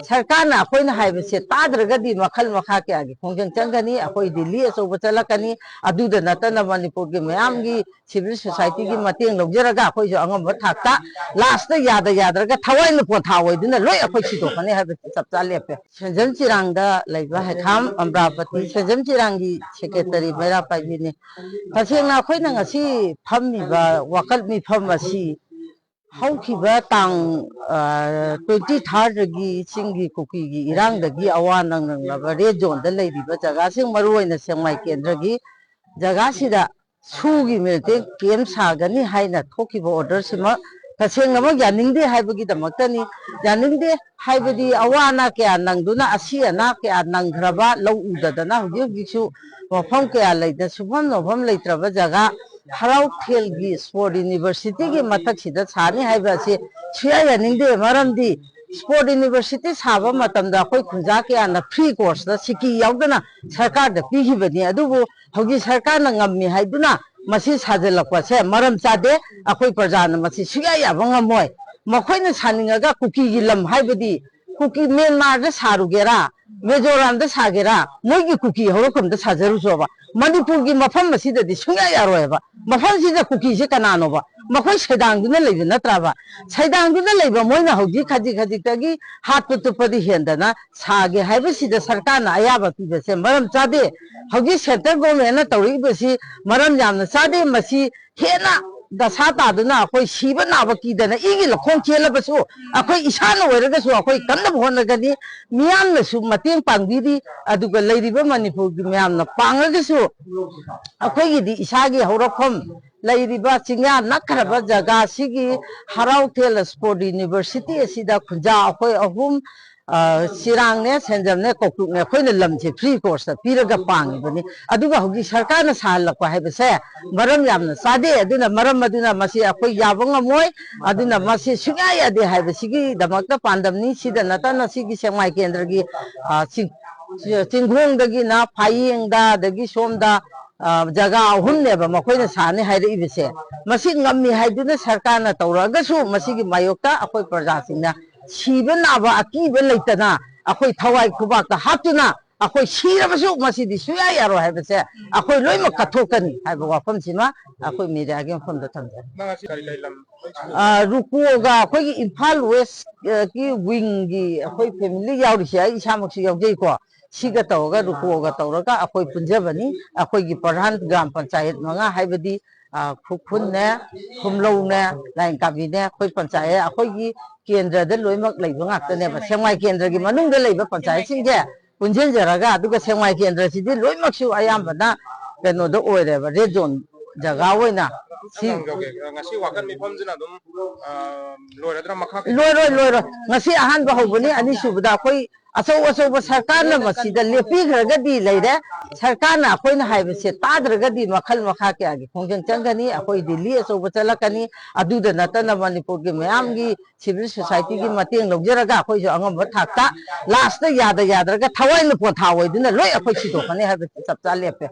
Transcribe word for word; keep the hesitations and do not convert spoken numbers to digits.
ꯁꯔꯀꯥꯔꯅ ꯑꯩꯈꯣꯏꯅ ꯍꯥꯏꯕꯁꯦ ꯇꯥꯗ꯭ꯔꯒꯗꯤ ꯃꯈꯜ ꯃꯈꯥ ꯀꯌꯥꯒꯤ ꯈꯣꯡꯖꯪ ꯆꯪꯒꯅꯤ꯫ ꯑꯩꯈꯣꯏ ꯔꯦꯂꯤ ꯑꯆꯧꯕ ꯆꯠꯂꯛꯀꯅꯤ꯫ ꯑꯗꯨꯗ ꯅꯠꯇꯅ ꯃꯅꯤꯄꯨꯔꯒꯤ ꯃꯌꯥꯝꯒꯤ ꯁꯤꯚꯤꯜ ꯁꯣꯁꯥꯏꯇꯤꯒꯤ ꯃꯇꯦꯡ ꯂꯧꯖꯔꯒ ꯑꯩꯈꯣꯏꯁꯨ ꯑꯉꯝꯕ ꯊꯥꯛꯇ ꯂꯥꯁꯇ ꯌꯥꯗ ꯌꯥꯗ꯭ꯔꯒ ꯊꯋꯥꯏꯅ ꯄꯣꯟꯊꯥ ꯑꯣꯏꯗꯨꯅ ꯂꯣꯏ ꯑꯩꯈꯣꯏ ꯁꯤꯗꯣꯛꯀꯅꯤ ꯍꯥꯏꯕꯁꯤ ꯆꯞ ꯆꯥ ꯂꯦꯞꯄꯦ꯫ ꯁꯦꯟꯖꯝ ꯆꯤꯔꯥꯡꯗ ꯂꯩꯕ ꯍꯩꯈꯥꯝ ꯑꯝꯕ꯭ꯔꯥꯄꯇꯤ ꯁꯦꯟꯖꯝ ꯆꯤꯔꯥꯡꯒꯤ ꯁꯦꯀ꯭ꯔꯦꯇꯔꯤ ꯃꯩꯔꯥ ꯄꯥꯏꯕꯤꯅꯤ꯫ ꯇꯁꯦꯡꯅ ꯑꯩꯈꯣꯏꯅ ꯉꯁꯤ ꯐꯝꯃꯤꯕ ꯋꯥꯀꯠ ꯃꯤꯐꯝ ꯑꯁꯤ ꯍꯧꯈꯤꯕ ꯇꯥꯡ, ꯑ, ꯇ꯭ꯋꯦꯟꯇꯤ ꯊꯥꯔꯗꯒꯤ ꯆꯤꯡꯒꯤ ꯀꯨꯀꯤꯒꯤ ꯏꯔꯥꯡꯗꯒꯤ ꯑꯋꯥ ꯅꯪꯅꯕ ꯔꯦꯗ ꯖꯣꯟꯗ ꯂꯩꯔꯤꯕ ꯖꯒꯥꯁꯤꯡ, ꯃꯔꯨꯑꯣꯏꯅ ꯁꯦꯛꯃꯥꯏ ꯀꯦꯟꯗ꯭ꯔꯒꯤ ꯖꯒꯥꯁꯤꯗ ꯁꯨꯒꯤ ꯃꯤꯂꯤꯇꯦꯟ ꯀꯦꯝ ꯁꯥꯒꯅꯤ ꯍꯥꯏꯅ ꯊꯣꯛꯈꯤꯕ ꯑꯣꯔꯗꯔꯁꯤꯃꯛ ꯇꯁꯦꯡꯅꯃꯛ ꯌꯥꯅꯤꯡꯗꯦ ꯍꯥꯏꯕꯒꯤꯗꯃꯛꯇꯅꯤ꯫ ꯌꯥꯅꯤꯡꯗꯦ ꯍꯥꯏꯕꯗꯤ ꯑꯋꯥ ꯑꯅꯥ ꯀꯌꯥ ꯅꯪꯗꯨꯅ, ꯑꯁꯤ ꯑꯅꯥ ꯀꯌꯥ ꯅꯪꯈ꯭ꯔꯕ, ꯂꯧ ꯎꯗꯗꯅ ꯍꯧꯖꯤꯛ ꯍꯧꯖꯤꯛꯁꯨ ꯃꯐꯝ ꯀꯌꯥ ꯂꯩꯗꯅ ꯁꯨꯐꯝ ꯅꯣꯝꯐꯝ ꯂꯩꯇ꯭ꯔꯕ ꯖꯒꯥ ꯍꯔꯥꯎꯊꯦꯜꯒꯤ ꯁ꯭ꯄꯣꯔꯠ ꯌꯨꯅꯤꯚꯔꯁꯤꯇꯤꯒꯤ ꯃꯊꯛꯁꯤꯗ ꯁꯥꯅꯤ ꯍꯥꯏꯕ ꯑꯁꯤ ꯁꯨꯡꯌꯥ ꯌꯥꯅꯤꯡꯗꯦ꯫ ꯃꯔꯝꯗꯤ ꯁ꯭ꯄꯣꯔꯠ ꯌꯨꯅꯤꯚꯔꯁꯤꯇꯤ ꯁꯥꯕ ꯃꯇꯝꯗ ꯑꯩꯈꯣꯏ ꯈꯨꯟꯖꯥ ꯀꯌꯥꯅ ꯐ꯭ꯔꯤ ꯀꯣꯔꯁꯇ ꯁꯤꯀꯤ ꯌꯥꯎꯗꯅ ꯁꯔꯀꯥꯔꯗ ꯄꯤꯈꯤꯕꯅꯤ꯫ ꯑꯗꯨꯕꯨ ꯍꯧꯖꯤꯛ ꯁꯔꯀꯥꯔꯅ ꯉꯝꯃꯤ ꯍꯥꯏꯗꯨꯅ ꯃꯁꯤ ꯁꯥꯖꯤꯜꯂꯛꯄꯁꯦ ꯃꯔꯝ ꯆꯥꯗꯦ꯫ ꯑꯩꯈꯣꯏ ꯄ꯭ꯔꯖꯥꯅ ꯃꯁꯤ ꯁꯨꯡꯌꯥ ꯌꯥꯕ ꯉꯝꯃꯣꯏ꯫ ꯃꯈꯣꯏꯅ ꯁꯥꯅꯤꯡꯉꯒ ꯀꯨꯀꯤꯒꯤ ꯂꯝ ꯍꯥꯏꯕꯗꯤ ꯀꯨꯀꯤ ꯃ꯭ꯌꯥꯟꯃꯥꯔꯗ ꯁꯥꯔꯨꯒꯦꯔꯥ, ꯃꯤꯖꯣꯔꯥꯝꯗ ꯁꯥꯒꯦꯔꯥ, ꯃꯣꯏꯒꯤ ꯀꯨꯀꯤ ꯍꯧꯔꯛꯐꯝꯗ ꯁꯥꯖꯔꯨꯁꯣꯕ꯫ ꯃꯅꯤꯄꯨꯔꯒꯤ ꯃꯐꯝ ꯑꯁꯤꯗꯗꯤ ꯁꯨꯡꯌꯥ ꯌꯥꯔꯣꯏꯕ꯫ ꯃꯐꯝꯁꯤꯗ ꯀꯨꯀꯤꯁꯦ ꯀꯅꯥꯅꯣꯕ? ꯃꯈꯣꯏ ꯁꯩꯗꯥꯡꯗꯨꯅ ꯂꯩꯕ ꯅꯠꯇ꯭ꯔꯕ? ꯁꯩꯗꯥꯡꯗꯨꯅ ꯂꯩꯕ ꯃꯣꯏꯅ ꯍꯧꯖꯤꯛ ꯈꯖꯤꯛ ꯈꯖꯤꯛꯇꯒꯤ ꯍꯥꯠꯄ ꯇꯨꯞꯄꯗꯤ ꯍꯦꯟꯗꯅ ꯁꯥꯒꯦ ꯍꯥꯏꯕꯁꯤꯗ ꯁꯔꯀꯥꯔꯅ ꯑꯌꯥꯕ ꯄꯤꯕꯁꯦ ꯃꯔꯝ ꯆꯥꯗꯦ꯫ ꯍꯧꯖꯤꯛ ꯁꯦꯟꯇ꯭ꯔꯦꯜ ꯒꯣꯔꯃꯦꯟꯅ ꯇꯧꯔꯛꯏꯕꯁꯤ ꯃꯔꯝ ꯌꯥꯝꯅ ꯆꯥꯗꯦ꯫ ꯃꯁꯤ ꯍꯦꯟꯅ ꯗꯁꯥ ꯇꯥꯗꯨꯅ ꯑꯩꯈꯣꯏ ꯁꯤꯕ ꯅꯥꯕ ꯀꯤꯗꯅ ꯏꯒꯤ ꯂꯧꯈꯣꯡ ꯆꯦꯜꯂꯕꯁꯨ ꯑꯩꯈꯣꯏ ꯏꯁꯥꯅ ꯑꯣꯏꯔꯒꯁꯨ ꯑꯩꯈꯣꯏ ꯀꯟꯅꯕ ꯍꯣꯠꯅꯒꯅꯤ꯫ ꯃꯤꯌꯥꯝꯅꯁꯨ ꯃꯇꯦꯡ ꯄꯥꯡꯕꯤꯔꯤ, ꯑꯗꯨꯒ ꯂꯩꯔꯤꯕ ꯃꯅꯤꯄꯨꯔꯒꯤ ꯃꯌꯥꯝꯅ ꯄꯥꯡꯉꯒꯁꯨ ꯑꯩꯈꯣꯏꯒꯤꯗꯤ ꯏꯁꯥꯒꯤ ꯍꯧꯔꯛꯐꯝ ꯂꯩꯔꯤꯕ ꯆꯤꯡꯌꯥ ꯅꯛꯈ꯭ꯔꯕ ꯖꯒꯥꯁꯤꯒꯤ ꯍꯔꯥꯎꯊꯦꯜ ꯁ꯭ꯄꯣꯔꯠ ꯌꯨꯅꯤꯚꯔꯁꯤꯇꯤ ꯑꯁꯤꯗ ꯈꯨꯟꯖꯥ ꯑꯩꯈꯣꯏ ꯑꯍꯨꯝ, ꯑ, ꯆꯤꯔꯥꯡꯅꯦ, ꯁꯦꯟꯖꯝꯅꯦ, ꯀꯧꯇ꯭ꯔꯨꯛꯅꯦ, ꯑꯩꯈꯣꯏꯅ ꯂꯝꯁꯦ ꯐ꯭ꯔꯤ ꯀꯣꯔꯁꯇ ꯄꯤꯔꯒ ꯄꯥꯡꯉꯤꯕꯅꯤ꯫ ꯑꯗꯨꯒ ꯍꯧꯖꯤꯛ ꯁꯔꯀꯥꯔꯅ ꯁꯥꯍꯜꯂꯛꯄ ꯍꯥꯏꯕꯁꯦ ꯃꯔꯝ ꯌꯥꯝꯅ ꯆꯥꯗꯦ꯫ ꯑꯗꯨꯅ ꯃꯔꯝ ꯑꯗꯨꯅ ꯃꯁꯤ ꯑꯩꯈꯣꯏ ꯌꯥꯕ ꯉꯝꯃꯣꯏ꯫ ꯑꯗꯨꯅ ꯃꯁꯤ ꯁꯨꯡꯌꯥ ꯌꯥꯗꯦ ꯍꯥꯏꯕꯁꯤꯒꯤꯗꯃꯛꯇ ꯄꯥꯟꯗꯝꯅꯤ꯫ ꯁꯤꯗ ꯅꯠꯇꯅ ꯁꯤꯒꯤ ꯁꯦꯛꯃꯥꯏ ꯀꯦꯟꯗ꯭ꯔꯒꯤ, ꯑ, ꯆꯤꯡ-, ꯆꯤꯡꯈꯣꯡꯗꯒꯤꯅ ꯐꯥꯌꯦꯡꯗ, ꯑꯗꯒꯤ ꯁꯣꯝꯗ, ꯑ, ꯖꯒꯥ ꯑꯍꯨꯝꯅꯦꯕ ꯃꯈꯣꯏꯅ ꯁꯥꯅꯤ ꯍꯥꯏꯔꯛꯏꯕꯁꯦ꯫ ꯃꯁꯤ ꯉꯝꯃꯤ ꯍꯥꯏꯗꯨꯅ ꯁꯔꯀꯥꯔꯅ ꯇꯧꯔꯛꯑꯒꯁꯨ ꯃꯁꯤꯒꯤ ꯃꯥꯌꯣꯛꯇ ꯑꯩꯈꯣꯏ ꯄ꯭ꯔꯖꯥꯁꯤꯡꯅ ꯁꯤꯕ ꯅꯥꯕ ꯑꯀꯤꯕ ꯂꯩꯇꯅ ꯑꯩꯈꯣꯏ ꯊꯋꯥꯏ ꯈꯨꯕꯥꯛꯇ ꯍꯥꯞꯇꯨꯅ ꯑꯩꯈꯣꯏ ꯁꯤꯔꯕꯁꯨ ꯃꯁꯤꯗꯤ ꯁꯨꯌꯥ ꯌꯥꯔꯣꯏ ꯍꯥꯏꯕꯁꯦ ꯑꯩꯈꯣꯏ ꯂꯣꯏꯅꯃꯛ ꯀꯠꯊꯣꯛꯀꯅꯤ ꯍꯥꯏꯕ ꯋꯥꯐꯝꯁꯤꯃ ꯑꯩꯈꯣꯏ ꯃꯦꯗꯤꯌꯥꯒꯤ ꯃꯐꯝꯗ ꯊꯝꯖꯔꯤ꯫ ꯑ, ꯔꯨꯀꯣꯒ ꯑꯩꯈꯣꯏꯒꯤ ꯏꯝꯐꯥꯜ ꯋꯦꯁꯀꯤ ꯋꯤꯡꯒꯤ ꯑꯩꯈꯣꯏ ꯐꯦꯃꯤꯂꯤ ꯌꯥꯎꯔꯤꯁꯦ, ꯑꯩ ꯏꯁꯥꯃꯛꯁꯨ ꯌꯥꯎꯖꯩꯀꯣ꯫ ꯁꯤꯒ ꯇꯧꯔꯒ, ꯔꯨꯀꯣꯒ ꯇꯧꯔꯒ ꯑꯩꯈꯣꯏ ꯄꯨꯟꯖꯕꯅꯤ꯫ ꯑꯩꯈꯣꯏꯒꯤ ꯄ꯭ꯔꯙꯥꯟ ꯒ꯭ꯔꯥꯝ ꯄꯟꯆꯥꯌꯠ ꯃꯉꯥ, ꯍꯥꯏꯕꯗꯤ, ꯑ, ꯈꯨꯈꯨꯟꯅꯦ, ꯈꯨꯝꯂꯧꯅꯦ, ꯂꯥꯏꯅꯤꯡꯀꯥꯕꯤꯅꯦ, ꯑꯩꯈꯣꯏ ꯄꯟꯆꯥꯌꯠ, ꯑꯩꯈꯣꯏꯒꯤ ꯀꯦꯟꯗ꯭ꯔꯗ ꯂꯣꯏꯅꯃꯛ ꯂꯩꯕ ꯉꯥꯛꯇꯅꯦꯕ꯫ ꯁꯦꯛꯃꯥꯏ ꯀꯦꯟꯗ꯭ꯔꯒꯤ ꯃꯅꯨꯡꯗ ꯂꯩꯕ ꯄꯟꯆꯥꯌꯠꯁꯤꯡꯁꯦ ꯄꯨꯟꯁꯤꯟꯖꯔꯒ, ꯑꯗꯨꯒ ꯁꯦꯛꯃꯥꯏ ꯀꯦꯟꯗ꯭ꯔꯁꯤꯗꯤ ꯂꯣꯏꯅꯃꯛꯁꯨ ꯑꯌꯥꯝꯕꯅ ꯀꯩꯅꯣꯗ ꯑꯣꯏꯔꯦꯕ, ꯔꯦꯗ ꯖꯣꯟ ꯖꯒꯥ ꯑꯣꯏꯅ ꯁꯤ ꯍꯪꯖꯍꯧꯒꯦ꯫ ꯉꯁꯤ ꯋꯥꯀꯠ ꯃꯤꯐꯝꯁꯤꯅ ꯑꯗꯨꯝ, ꯑ, ꯂꯣꯏꯔꯗ꯭ꯔꯥ? ꯃꯈꯥ ꯀꯩ- ꯂꯣꯏꯔꯣꯏ, ꯂꯣꯏꯔꯣꯏ꯫ ꯉꯁꯤ ꯑꯍꯥꯟꯕ ꯍꯧꯕꯅꯤ꯫ ꯑꯅꯤꯁꯨꯕꯗ ꯑꯩꯈꯣꯏ ꯑꯆꯧ ꯑꯆꯧꯕ ꯁꯔꯀꯥꯔꯅ ꯃꯁꯤꯗ ꯂꯦꯞꯄꯤꯈ꯭ꯔꯒꯗꯤ ꯂꯩꯔꯦ꯫ ꯁꯔꯀꯥꯔꯅ ꯑꯩꯈꯣꯏꯅ ꯍꯥꯏꯕꯁꯦ ꯇꯥꯗ꯭ꯔꯒꯗꯤ ꯃꯈꯜ ꯃꯈꯥ ꯀꯌꯥꯒꯤ ꯈꯣꯡꯖꯪ ꯆꯪꯒꯅꯤ꯫ ꯑꯩꯈꯣꯏ ꯔꯦꯂꯤ ꯑꯆꯧꯕ ꯆꯠꯂꯛꯀꯅꯤ꯫ ꯑꯗꯨꯗ ꯅꯠꯇꯅ ꯃꯅꯤꯄꯨꯔꯒꯤ ꯃꯌꯥꯝꯒꯤ ꯁꯤꯚꯤꯜ ꯁꯣꯁꯥꯏꯇꯤꯒꯤ ꯃꯇꯦꯡ ꯂꯧꯖꯔꯒ ꯑꯩꯈꯣꯏꯁꯨ ꯑꯉꯝꯕ ꯊꯥꯛꯇ ꯂꯥꯁꯇ ꯌꯥꯗ ꯌꯥꯗ꯭ꯔꯒ ꯊꯋꯥꯏꯅ ꯄꯣꯟꯊꯥ ꯑꯣꯏꯗꯨꯅ ꯂꯣꯏ ꯑꯩꯈꯣꯏ ꯁꯤꯗꯣꯛꯀꯅꯤ ꯍꯥꯏꯕꯁꯤ ꯆꯞ ꯆꯥ ꯂꯦꯞꯄꯦ꯫